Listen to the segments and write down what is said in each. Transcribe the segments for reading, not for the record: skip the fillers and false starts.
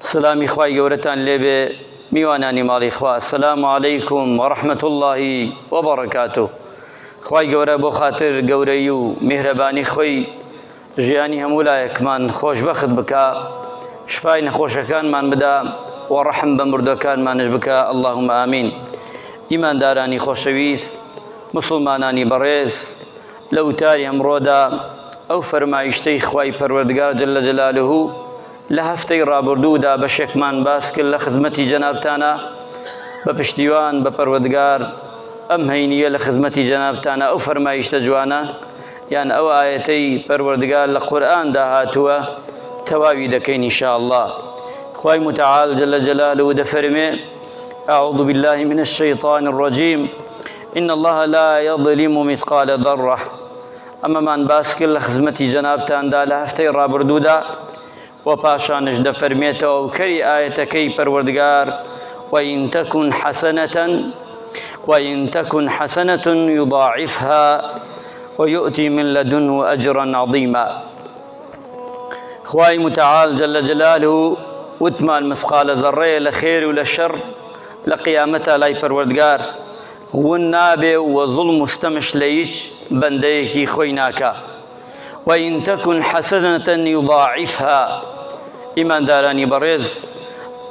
سلامی خوای گەورەتان لێبێ میوانانی ماڵی خوا السلام علیکم ورحمة الله وبرکاته خوای گەورە بۆ خاتر گەورەی و میهرەبانی خۆی ژیانی هەموو لایەکمان خۆشبەخت بکا شفای نەخۆشەکانمان بدا و ڕەحم بە مردەکانمانش بکا اللهم آمین ئیماندارانی خۆشەویست مسلمانانی بەڕێز لە وتاری ئەمڕۆدا ئەو فەرمایشتەی خوای پەروەردگار جل جلاله لە هەفتەی ڕابردوودا بەشێکمان باس کرد لە خزمەتی جەنابتانە بە پشتیوان بە پەروەردگار ئەم هەینیە لە خزمەتی جەنابتانە ئەو فەرمایشتە جوانە یان ئەو ئایەتەی پەروەردگار لە قورئاندا هاتووە تەواوی دەکەین إن شاء الله خوای متعال جل جلاله دەفەرمێ أعوذ بالله من الشيطان الرجيم إن الله لا يظلم مثقال ذرة ئەمەمان باس کرد لە خزمەتی جەنابتاندا لە هەفتەی ڕابردوودا و پاشانش دەفەرمێتەوە و کەری ئایەتەکەی پەروەردگار وإن تكن حسنة وإن تكن حسنة يضاعفها ويؤتي من لدنه أجرا عظيما خوای متعال جل جلاله وتمان مثقال ذرەیە لە خێر و لە شەڕ لە قیامەتا لای پەروەردگار ون نابێ و زوڵم و ستەمش لە هیچ بەندەیەکی خۆی ناکا وإن تكن حسنة يضاعفها ئیماندارانی بەڕێز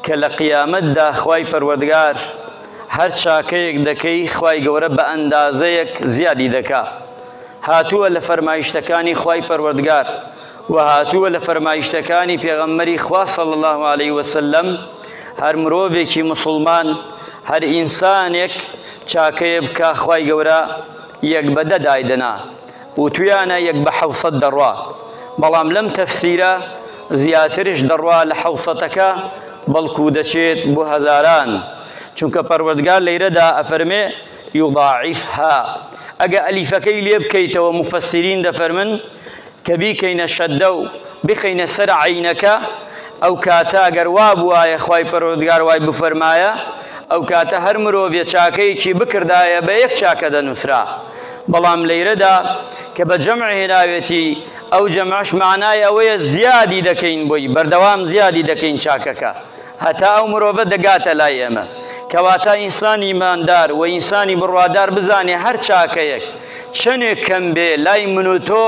کە لە قیامەتدا خوای پەروەردگار هەر چاکەیەک دەکەی خوای گەورە بە ئەندازەیەک زیادی دەکا هاتووە لە فەرمایشتەکانی خوای پەروەردگار و هاتووە لە فەرمایشتەکانی پێغەمبەری خوا صلی الله علیه وسلم هەر مرۆڤێکی مسلمان هەر ئینسانێک چاکەیە بکا خوای گەورە یەک بە دە دایدەنا وتویانە یەک بە حەوسەد دەڕوا بەڵام لەم تەفسیرە زیاترش دەڕوا لە حەوسەتەکە بەڵکو دەچێت بۆ هەزاران چونکە پەروەردگار لەیرەدا ئەفەرمێ یضاعفها ئەگە ئەلیفەکەی لێ بکەیتەوە مفەسیرین دەفەرمن کە بیکەینە شەدە و بخەینە سەر عەینەکە ئەو کاتە ئەگەر وا بوایە خوای پەروەردگار وای بفەرمایە ئەو کاتە هەر مرۆڤێ چاکەیەکی بکردایە بە یەک چاکە دەنووسرا بەڵام لەیرەدا کە بە جەمع هێناوێتی ئەو جەمعش معنای ئەوەیە زیادی دەکەین بۆی بەردەوام زیادی دەکەین چاکەکە هەتا ئەو مرۆڤە دەگاتە لای ئێمە. کەواتە ئینسانی ئیماندار و ئینسانی بڕوادار بزانێ هەر چاکەیەک چەنێک کەم بێ لای من و تۆ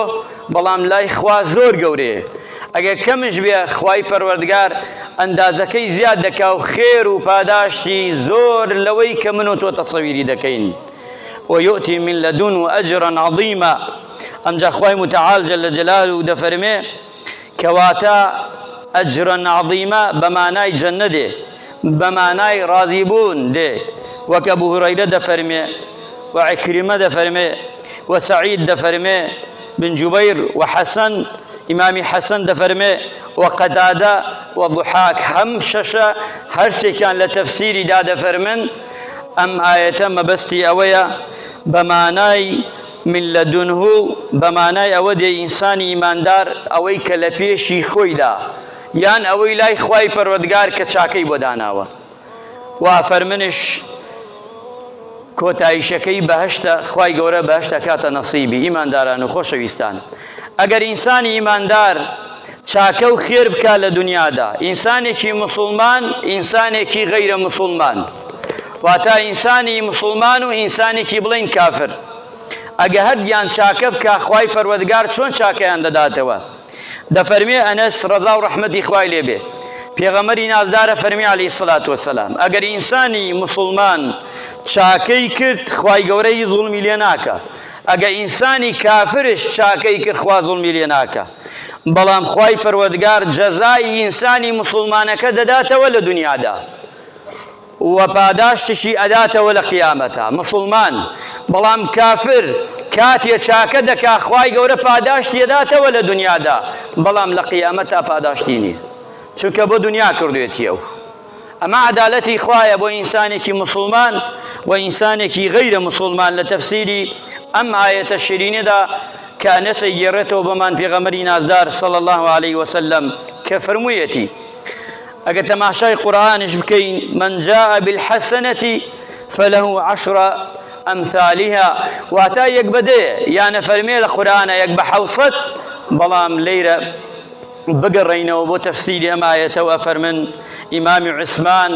بەڵام لای خوا زۆر گەورەیە. ئەگەر کەمش بێ خوای پەروەردگار ئەندازەکەی زیاد دەکا و خێر و پاداشتی زۆر لەوەی کە من و تۆ تەسەویری دەکەین. ويؤتي من لدنه أجرا عظيما ئەمجا خوای متعال جل جلاله دەفەرمێ کەواتە اجرا عظیما بە مانای جەنە دێ بە مانای ڕازیبوون دێ وەک ئەبو هورەیرە دەفەرمێ و عکریمە دەفەرمێ و سعید دەفەرمێ بن جوبیر و حەسەن ئیمامی حەسەن دەفەرمێ و قەتادە و ضحاک هەم شەشە هەرسێکیان لە تەفسیریدا دەفەرمن ئەم ئایەتە مەبەستی ئەوەیە بە مانای من لدنه بە مانای ئەوە دێ ئینسانی ئیماندار ئەوەی کە لە پێشی خۆیدا یان ئەوەی لای خوای پەروەردگار کە چاکەی بۆ داناوە و ئەفەرمنش کۆتاییشەکەی بەهەشتە خوای گەورە بەهەشت ئەکاتە نەسیبی ئیمانداران و خۆشەویستان ئەگەر ئینسانی ئیماندار چاکە و خێر بکا لە دنیادا ئینسانێکی مسوڵمان ئینسانێکی غەیرە مسوڵمان واتا ئینسانی مسوڵمان و ئینسانێکی بڵین کافر ئەگە هەردیان چاکە بکا خوای پەروەردگار چۆن چاکەیان دەداتەوە دەفەرمێ ئەنەس ڕەزا و ڕەحمەتی خوای لێبێ پێغەمەری نازدارە فەرمی عەلەیهی سڵات وەسەلام ئەگەر ئینسانی مسوڵمان چاکەی کرد خوای گەورە هیچ زوڵمی لێ ناکا ئەگە ئینسانی کافرش چاکەی کرد خوا زوڵمی لێ ناکا بەڵام خوای پەروەردگار جەزای ئینسانی مسوڵمانەکە دەداتەوە لە دنیادا و پاداشتشی ئەداتەوە لە قیامەتا مسوڵمان بەڵام کافر کاتێ چاکە دەکا خوای گەورە پاداشتی ئەداتەوە لە دنیادا بەڵام لە قیامەتا پاداشتی نییە چونکە بۆ دنیا کردوێتی ئەو ئەمە عەدالەتی خوایە بۆ ئینسانێکی مسوڵمان و ئینسانێکی غەیرە مسوڵمان لە تەفسیری ئەم ئایەتە شیرینەدا کە ئەنەس ئەیگێڕێتەوە بۆمان پێغەمبەری نازدار صلی الله علیه وسلم کە فەرموویەتی ئەگەر تەماشای قورئانیش بکەین من جاء بالحسنة فله عشر أمثالها واتا یەک بە دەیە یانە فەرمێ لە قورئانە یەک بە حەوسەد بەڵام لەیرە. بگەڕێینەوە بۆ تەفسیری ئەم ئایەتە و ئەفەرمن ئیمامی عوسمان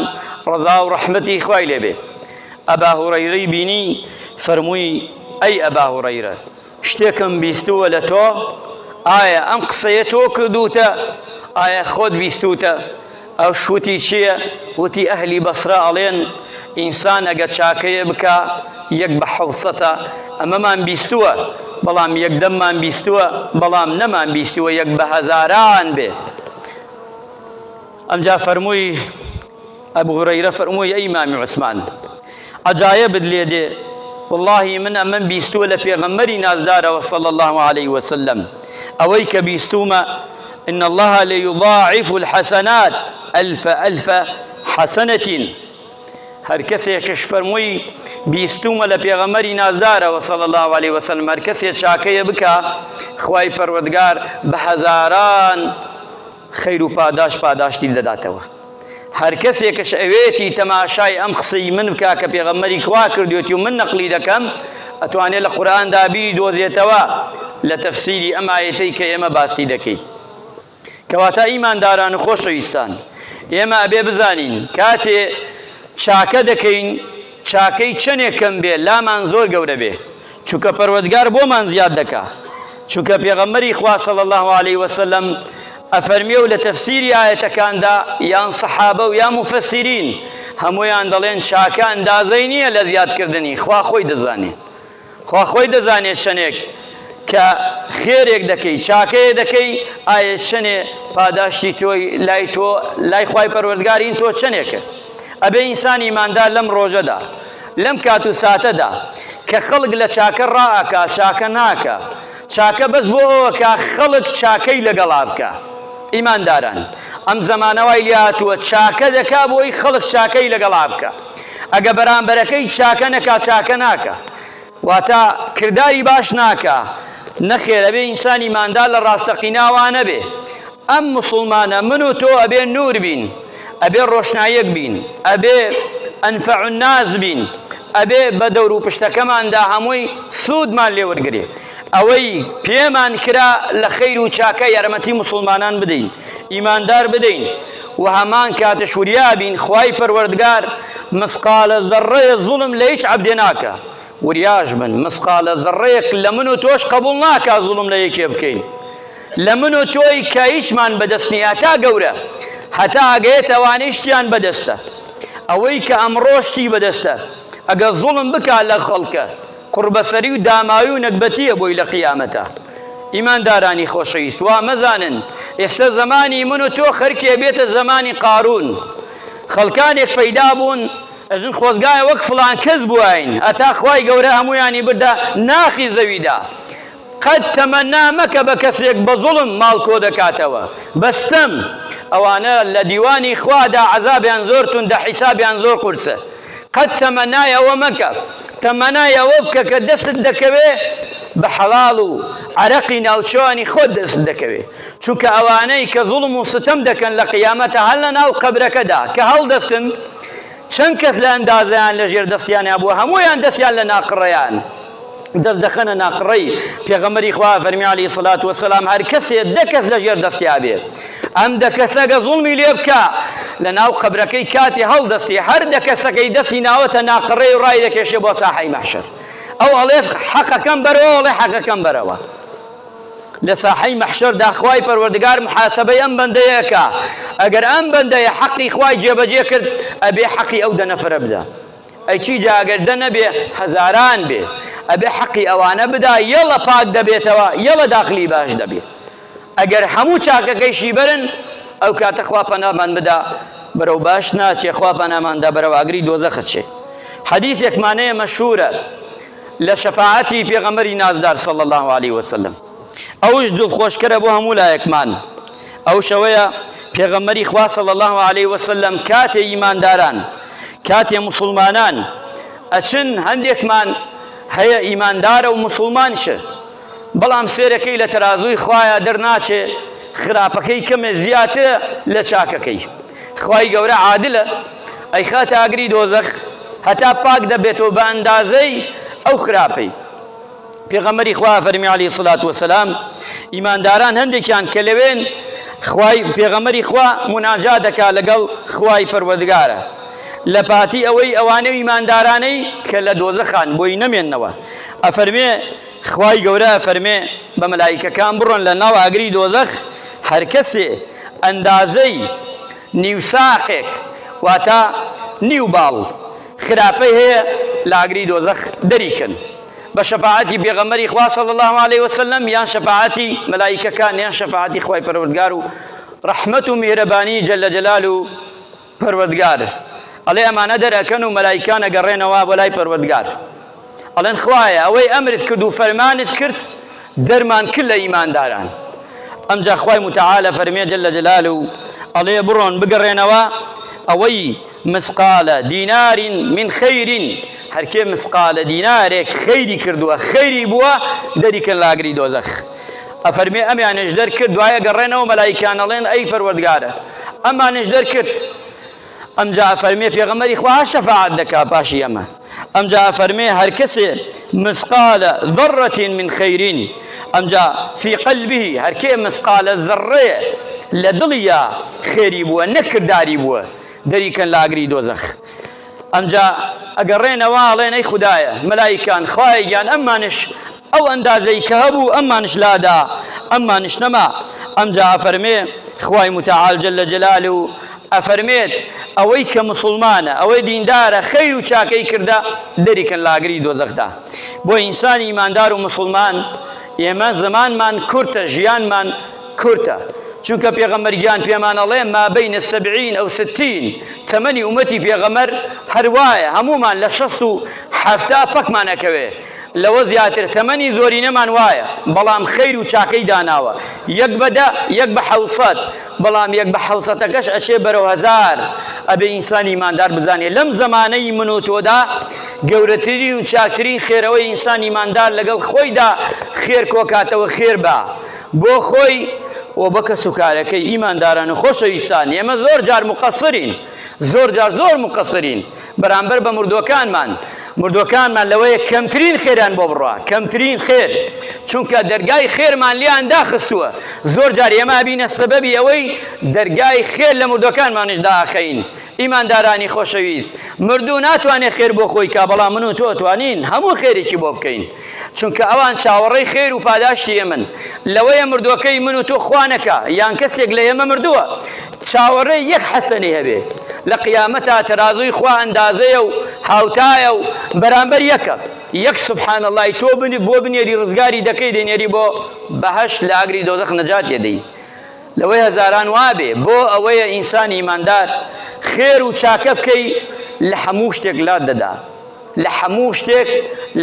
ڕەزا و ڕەحمەتی خوای لێبێ ئەبا هوڕەیرەی بینی فەرمووی ئەی ئەبا هوڕەیرە شتێکم بیستووە لە تۆ ئایا ئەم قسەیە تۆ کردوتە ئایا خۆت بیستوتە ئەو شوتی چییە وتی ئەهلی بەسرە ئەڵێن ئینسان ئەگە چاکەیە بکا یەک بە حەوسەتە ئەمەمان بیستووە بەڵام یەک دەممان بیستووە بەڵام نەمان بیستووە یەک بە هەزاران بێ ئەمجا فەرمووی ئەبو هورەیرە فەرمووی ئەی ئیمامی عوسمان عەجایەبت لێ دێ واللهی من ئەمەم بیستووە لە پێغەمبەری نازدارەوە صلی الله علیه وسلم ئەوەی کە بیستوومە إن الله ليضاعف الحسنات ألف ألف حسنة هەر کەسێکش فەرمووی بیستوومە لە پێغەمبەری نازدارەوە صلی الله علیه وسلم هەر کەسێ چاکەیە بکا خوای پەروەردگار بە هەزاران خەیر و پاداش پاداشتی دەداتەوە. هەر کەسێکش ئەوێتی تەماشای ئەم قسەی من بکا کە پێغەمبەری کوا کردوێتی و من نەقلی دەکەم ئەتوانێت لە قورئاندا بیدۆزێتەوە لە تەفسیری ئەم ئایەتەی کە ئێمە باسی دەکەین. کەواتە ئیمانداران و خۆشەویستان ئێمە ئەبێ بزانین کاتێ چاکە دەکەین چاکەی چەنێک کەم بێ لامان زۆر گەورە بێ چونکە پەروەردگار بۆمان زیاد دەکا چونکە پێغەمبەری خوا صلی الله علیه وسلم ئەفەرمێ و لە تەفسیری ئایەتەکاندا یان سەحابە و یا موفەسیرین هەموویان دەڵێن چاکە ئەندازەی نییە لە زیادکردنی خوا خۆی دەزانێ خوا خۆی دەزانێت چەنێک کە خێرێک دەکەی چاکەیە دەکەی ئایا چەنێ پاداشتی تۆی لای تۆ لای خوای پەروەردگارین تۆ چەنێکە ئەبێ ئینسان ئیماندار لەم ڕۆژەدا لەم کات و ساتەدا کە خەڵک لە چاکە ڕائەکا چاکە ناکا چاکە بەس بۆ ئەوە کە خەڵک چاکەی لەگەڵا بکا ئیمانداران ئەم زەمانە وای لێ هاتووە چاکە دەکا بۆی خەڵک چاکەی لەگەڵا بکا ئەگە بەرامبەرەکەی چاکە نەکا چاکە ناکا واتە کرداری باش ناکا نەخێر ئەبێ ئینسان ئیماندار لە ڕاستەقینە وا نەبێ ئەم موسڵمانە من و تۆ ئەبێ نور بین ئەبێ ڕۆشنایەک بین ئەبێ ئەنفع الناس بین ئەبێ بە دەور و پشتەکەماندا هەمووی سوودمان لێ وەرگرێ ئەوەی پێمان کرا لە خەیر و چاکە یارمەتی موسڵمانان بدەین ئیماندار بدەین و هەمان کاتش وریا بین خوای پەروەردگار مسقالە زەڕەیە زوڵم لە هیچ عەبدێ ناکا وریاش بن مسقالە زەڕەیەک لە من و تۆش قبوڵ ناکا زوڵم لە یەکێ بکەین لە من و تۆی کە هیچمان بەدەست نییە هەتا گەورە هەتا ئەگەیەتە ئەوانەی شتیان بەدەستە ئەوەی کە ئەمڕۆ شتی بەدەستە ئەگەر زوڵم بکا لە خەڵکە قوڕبەسەری و داماوی و نەگبەتیە بۆی لە قیامەتا. ئیماندارانی خۆشەویست وا مەزانن ئێستا زەمانی من و تۆ خەرکێ بێتە زەمانی قارون خەڵکانێک پەیدا بوون ئەژن خۆزگایە وەک فڵان کەس بواین هەتا خوای گەورە هەمویانی بردە ناخی زەویدا قەت تەمەنا مەکە بە کەسێک بە زوڵم ماڵ کۆ دەکاتەوە بە ستەم ئەوانە لە دیوانی خوادا عەزابیان زۆر توندە حیسابیان زۆر قورسە قەت تەمەنای ئەوە مەکە، تەمەنای ئەوە بکە کە دەستت دەکەوێ بە حەڵاڵ و عەرەقی ناوچەوانی خۆت دەستت دەکەوێ، چونکە ئەوانەی کە زوڵم و ستەم دەکەن لە قیامەتا هەر لە ناو قەبرەکەدا کە هەڵدەستن چەند کەس لە ئەندازەیان لە ژێر دەستیانیا بووە هەموویان دەستیان لە ناقڕەیان دەست دەخەنە ناقڕەی پێغەمبەری خوا فەرمی عەلەیهی سڵات وەسەلام هەر کەسێ دە کەس لە ژێر دەستیا بێ ئەم دە کەسە گە زوڵمی لێ بکا لە ناو قەبرەکەی کاتی هەڵدەستی هەر دە کەسەکەی دەستی ناوەتە ناقڕەی و ڕای دەکێشێ بۆ ساحەی مەحشەر ئەو ئەڵێ حەقەکەم بەرەوە ئەڵێ حەقەکەم بەرەوە لە ساحەی مەحشەردا خوای پەروەردگار محاسبەی ئەم بەندەیەکە ئەگەر ئەم بەندەیە حەقی خوای جێبەجێ کرد ئەبێ حەقی ئەو دە نەفرە بدا ئەی چی جا ئەگەر دە نەبێ هەزاران بێ ئەبێ حەقی ئەوانە بدا یەڵە پاک دەبێتەوە یەڵە داخلی باش دەبێ ئەگەر هەموو چاکەکەیشی بەرن ئەو کاتە خوا پەنامان بدا بەرەو باش ناچێ خوا پەناماندا بەرەو ئاگری دۆزەخە چێ حەدیثێکمان هەیە مەشهورە لە شەفاعەتی پێغەمبەری نازدار صلی الله علیه وسلم ئەوش دڵخۆشکەرە بۆ هەموو لایەکمان ئەو شەوەیە پێغەمبەری خوا صلی الله علیه وسلم کاتێ ئیمانداران کاتێ موسڵمانان ئەچن هەندێکمان هەیە ئیماندارە و موسڵمانشە بەڵام سێرەکەی لە تەرازووی خوایە دەرناچێ خراپەکەی کەمێ زیاترە لە چاکەکەی خوای گەورە عادلە ئەیخاتە ئاگری دۆزەخ هەتا پاک دەبێتەوە بە ئەندازەی ئەو خراپەی پێغەمبەری خوا فەرمی عەلەیهی سڵات وەسەلام ئیمانداران هەندێکیان کە لەوێن خوای پێغەمبەری خوا موناجا دەکا لەگەڵ خوای پەروەردگارە لە پاتی ئەوەی ئەوانە و ئیماندارانەی کە لە دۆزەخان بۆی نەمێننەوە ئەفەرمێ خوای گەورە ئەفەرمێ بە مەلایکەکان بڕۆن لە ناو ئاگری دۆزەخ هەر کەسێ ئەندازەی نیو ساقێک واتە نیو باڵ خراپەی هەیە لە ئاگری دۆزەخ دەریکەن بە شەفاعەتی پێغەمبەری خوا صلی اللە علیه وسلم یان شەفاعەتی مەلائیکەکان یان شەفاعەتی خوای پەروەردگار و ڕەحمەت و میهرەبانی جل جلال و پەروەردگار ئەڵێ ئەمانە دەرەکەن و مەلائیکان ئەگەڕێنەوە بۆ لای پەروەردگار ئەڵێن خوایە ئەوەی ئەمرت کرد و فەرمانت کرد دەرمان کرد لە ئیمانداران ئەمجا خوای متعالە فەرمێ جل جلال و ئەڵێ بڕۆن بگەڕێنەوە ئەوەی مثقال دینار من خیر، هەرکێ مثقالە دینارێک خەیری کردووە خەیری بووە دەریکەن لە ئاگری دۆزەخ. ئەفەرمێ ئەمیانش دەرکرد دوای ئەگەڕێنەوە مەلایکان ئەڵێن ئەی پەروەردگارە ئەمانش دەرکرد. ئەمجا ئەفەرمێ پێغەمبەری خوا شەفاعەت دەکا پاشی ئەمە. ئەمجا ئەفەرمێ هەر کەسێ مثقال ذرة من خیر ئەمجا فی قلبه هەرکێ مثقالە ذرەیە لە دڵیا خێری بووە نەکرداری بووە دەریکەن لە ئاگری دۆزەخ. ئەمجا ئەگەڕێنەوە ئەڵێن ئەی خودایە مەلایکان خوایە گیان ئەمانش ئەو ئەندازەی کە هەبوو ئەمانش لادا ئەمانش نەما. ئەمجا ئەفەرمێ خوای متعال جل جلاله ئەفەرمێت ئەوەی کە مسوڵمانە ئەوەی دیندارە خەیر و چاکەی کردە دەریکەن لە ئاگری دۆزەخدا. بۆ ئینسانی ئیماندار و مسوڵمان ئێمە زەمانمان کورتە ژیانمان کورتە چونکە پێغەمبەر گیان پێمان ئەڵێ ما بین سبعین او ستین تەمەنی ئومەتی پێغەمبەر هەر وایە هەموومان لە شەست و حەفتا پەکمان ئەکەوێ لەوە زیاتر تەمەنی زۆرینەمان وایە بەڵام خەیر و چاکەی داناوە یەک بە دە یەک بە حەوسەد بەڵام یەک بە حەوسەتەکەش ئەچێ بەرەو هەزار ئەبێ ئینسانی ئیماندار بزانێ لەم زەمانەی من و تۆدا گەورەترین و چاکترین خێرەوەی ئینسانی ئیماندار لەگەڵ خۆیدا خێر کۆکاتەوە خێر بە بۆ خۆی و بۆ کەسوکارەکەی ئیمانداران و خۆشەویستان ئێمە زۆر جار مقەسرین زۆر جار زۆر مقەسرین بەرامبەر بە مردوەکانمان مردوەکانمان لەوەیە کەمترین خێریان بۆ بڕوا کەمترین خێر چونکە دەرگای خێرمان لیان داخستووە زۆر جار ئێمە ئەبینە سەبەبی ئەوەی دەرگای خێر لە مردوەکانمانیش داخەین ئیماندارانی خۆشەویست مردوو ناتوانێت خێر بۆ خۆی کا بەڵام من و تۆ توانین هەموو خێرێکی بۆ بکەین چونکە ئەوان چاوەڕێی خێر و پاداشتی ئێمەن. لەوەیە مردووەکەی من و تۆ خوا نەکا یان کەسێک لە ئێمە مردووە چاوەڕێی یەک حەسەنەی هەبێ لە قیامەتا تەرازووی خوا ئەندازەیە و هاوتایە و بەرامبەر یەکە یەک سبحان اللە تۆ بۆ بنێری ڕزگاری دەکەی دەینێری بۆ بەهەشت لە ئاگری دۆزەخ نەجاتی دەی لەوەی هەزاران وابێ بۆ ئەوەیە ئینسانی ئیماندار خێر و چاکە بکەی لە هەموو شتێک لات دەدا لە هەموو شتێک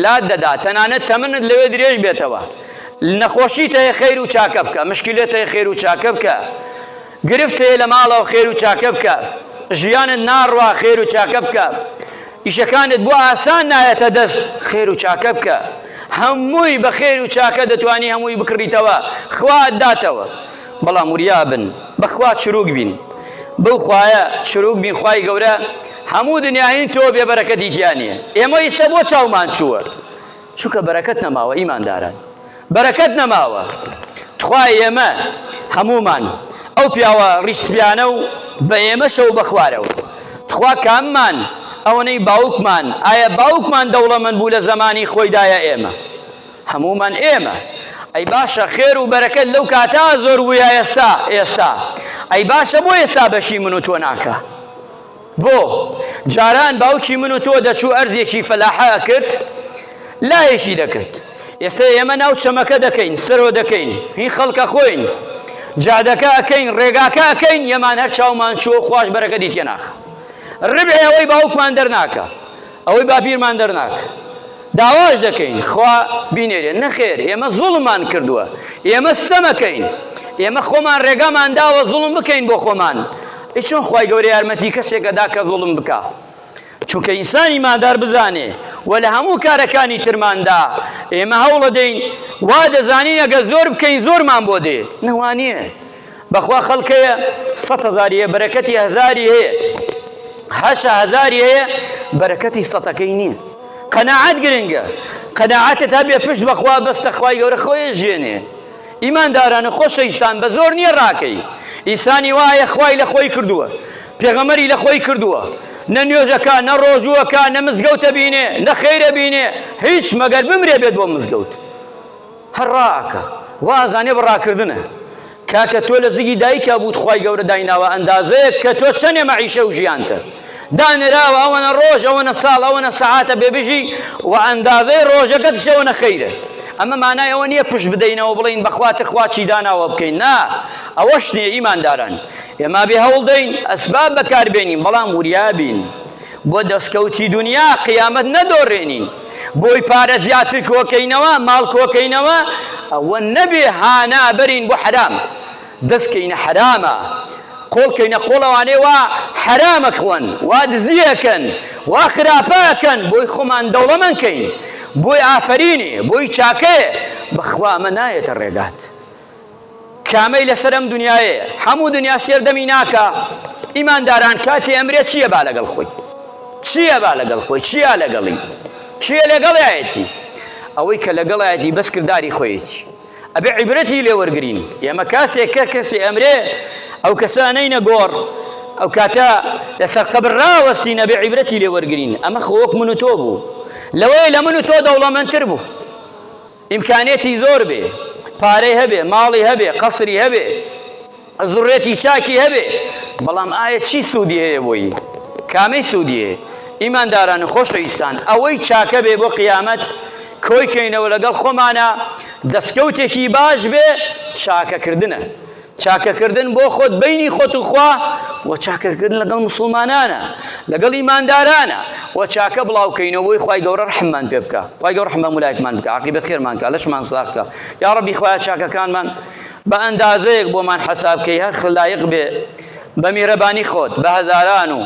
لات دەدا تەنانەت تەمنت لەوێ درێژ بێتەوە نەخۆشیت هەیە خێر و چاکە بکە مشکلێت هەیە خێر و چاکە بکە گرفت هەیە لە ماڵەوە خێر و چاکە بکە ژیانت ناڕوا خێر و چاکە بکە ئیشەکانت بۆ ئاسان نایەتە دەست خێر و چاکە بکە هەمووی بە خێر و چاکە دەتوانی هەمووی بکڕیتەوە خوا داتەوە بەڵام وریا بن بەخوا چروک بین بەو خوایە چروک بین خوای گەورە هەموو دنیاین تۆ بێ بەرەکەتی تیا نییە ئێمە ئیستا بۆ چاومان چووە چونکە بەرەکەت نەماوە ئیمانداران بەرەکەت نەماوە تخوا ئێمە هەموومان ئەو پیاوە ڕیشسپیانە و بە ئێمەشەوە بەخوارەوە تخوا کاممان ئەوەنەی باوکمان ئایا باوکمان دەوڵەمەند بوو لە زەمانی خۆیدایە ئێمە هەموومان ئێمە. ئەی باشە خێر و بەرەکەت لەو کاتە زۆر بوو یا ئێستا؟ ئێستا. ئەی باشە بۆ ئێستا بەشی من و تۆ ناکا؟ بۆ؟ جاران باوکی من و تۆ دەچوو ئەرزێکی فەلاحە ئەکرد، لایەکی دەکرد. ئێستا ئێمە ناو چەمەکە دەکەین، سەرۆ دەکەین، هین خەڵکە خۆین، جادەکە ئەکەین، ڕێگاکە ئەکەین، یەمان هەر چاومان چووە و خواش بەرەکەتی تێناخا. ڕبعی ئەوەی باوکمان دەرناکا، ئەوەی باپیرمان دەرناکا. داواش دەکەین خوا بینێرێ نەخێر ئێمە زوڵممان کردووە ئێمە ستەمەکەین ئێمە خۆمان ڕێگامان داوە زوڵم بکەین بۆ خۆمان ئەی چۆن خوای گەورە یارمەتی کەسێک ئەدا کە زوڵم بکا چونکە ئینسانی مادار بزانێ و لە هەموو کارەکانی ترماندا ئێمە هەوڵەدەین وا دەزانین ئەگە زۆر بکەین زۆرمان بۆ دێ نەوانیە بەخوا خەڵک هەیە سە هەزاری هەیە بەرەکەتی هەزاری هەیە هەشە هەزاری هەیە بەرەکەتی سەتەکەی نییە قەناعەت گرنگە قەناعەتت هەبێ پشت بەخوا بەستە خوای گەورە خۆی ژێنێ. ئیمانداران و خۆشەویستان بە زۆر نییە ڕاکەی ئینسانی وایە خوای لە خۆی کردووە پێغەمەری لە خۆی کردووە نە نوێژەکە نە ڕۆژووەکە نە مزگەوتە بینێ نە خێرە بینێ هیچ مەگەر بمرێ بێت بۆ مزگەوت هەر ڕاکە وا ئەزانێ بە ڕاکردنە کاکە تۆ لە زگی دایکا بووت خوای گەورە دایناوە ئەندازەیەک کە تۆ چەنێ مەعیشە و ژیانتە دانراوە ئەوەنە ڕۆژ ئەوەنە ساڵ ئەوەنە سەعاتە بێ بژی و ئەندازەی ڕۆژەکەتش ئەوەنە خەیرە ئەمە مانای ئەوە نییە پشت بدەینەوە بڵێین بەخوا تخوا چی داناوە بکەین نا ئەوەش نییە ئیمانداران ئێمە بێ هەوڵ دەین ئەسباب بەکاربێنین بەڵام وریابین بۆ دەستکەوتی دونیا قیامەت نەدۆڕێنین بۆی پارە زیاتر کۆکەینەوە ماڵ کۆکەینەوە ئەوە نەبێ هانا بەرین بۆ حەرام دەست کەینە حەرامە قۆڵ کەینە قۆڵ ئەوانەی وا حەرامە خۆن وا دزیەکەن وا خراپەکەن بۆی خۆمان دەوڵەمەند کەین بۆی ئافەرینێ بۆی چاکەیە بەخوا ئەمە نایەتە ڕێگات کامەی لەسەر ئەم دنیایەیە هەموو دنیا سێر دەمی ناکا ئیمانداران کاتێ ئەمرێ چییە با لەگەڵ خۆی چییە با لەگەڵ خۆی چییە لەگەڵی چییە لەگەڵیایەتی ئەوەی کە لەگەڵایەتی بەس کرداری خۆیەتی ئەبێ عیبرەتی لێ وەرگین ئێمە کاسێک کە کەسی ئەمرێ ئەو کەسانەی نەگۆڕ ئەو کاتە لەسەر قەبر ڕاوەستین ئەبێ عیبرەتی لێ وەرگین ئەمە خۆ وەک من و تۆ بوو لەوەیە لە من و تۆ دەوڵەمەندتر بوو ئیمکانیەتی زۆر بێ، پارەی هەبێ، ماڵی هەبێ، قەسری هەبێ، زوڕێتی چاکی هەبێ، بەڵام ئایا چی سوودی هەیە بۆی؟ کامەی سوودی هەیە؟ ئیمانداران و خۆشەویستان ئەوەی چاکە بێ بۆ قیامەت کۆی کەینەوە لەگەڵ خۆمانە دەستکەوتێکی باش بێ چاکەکردنە. چاکەکردن بۆ خۆت بەینی خۆت و خوا و چاکەکردن لەگەڵ موسڵمانانە لەگەڵ ئیماندارانە و چاکە بڵاوکەینەوە بۆی خوای گەورە ڕەحممان پێ بکە خوای گەورە ڕەحم بە مولایکمان بکە عاقیبەت خێرمان کە لەشمان ساغ کە یا ڕەبی خوایە چاکەکانمان بە ئەندازەیەک بۆمان حەساب کەی هەر خلایق بێ بە میهرەبانی خۆت بە هەزاران و.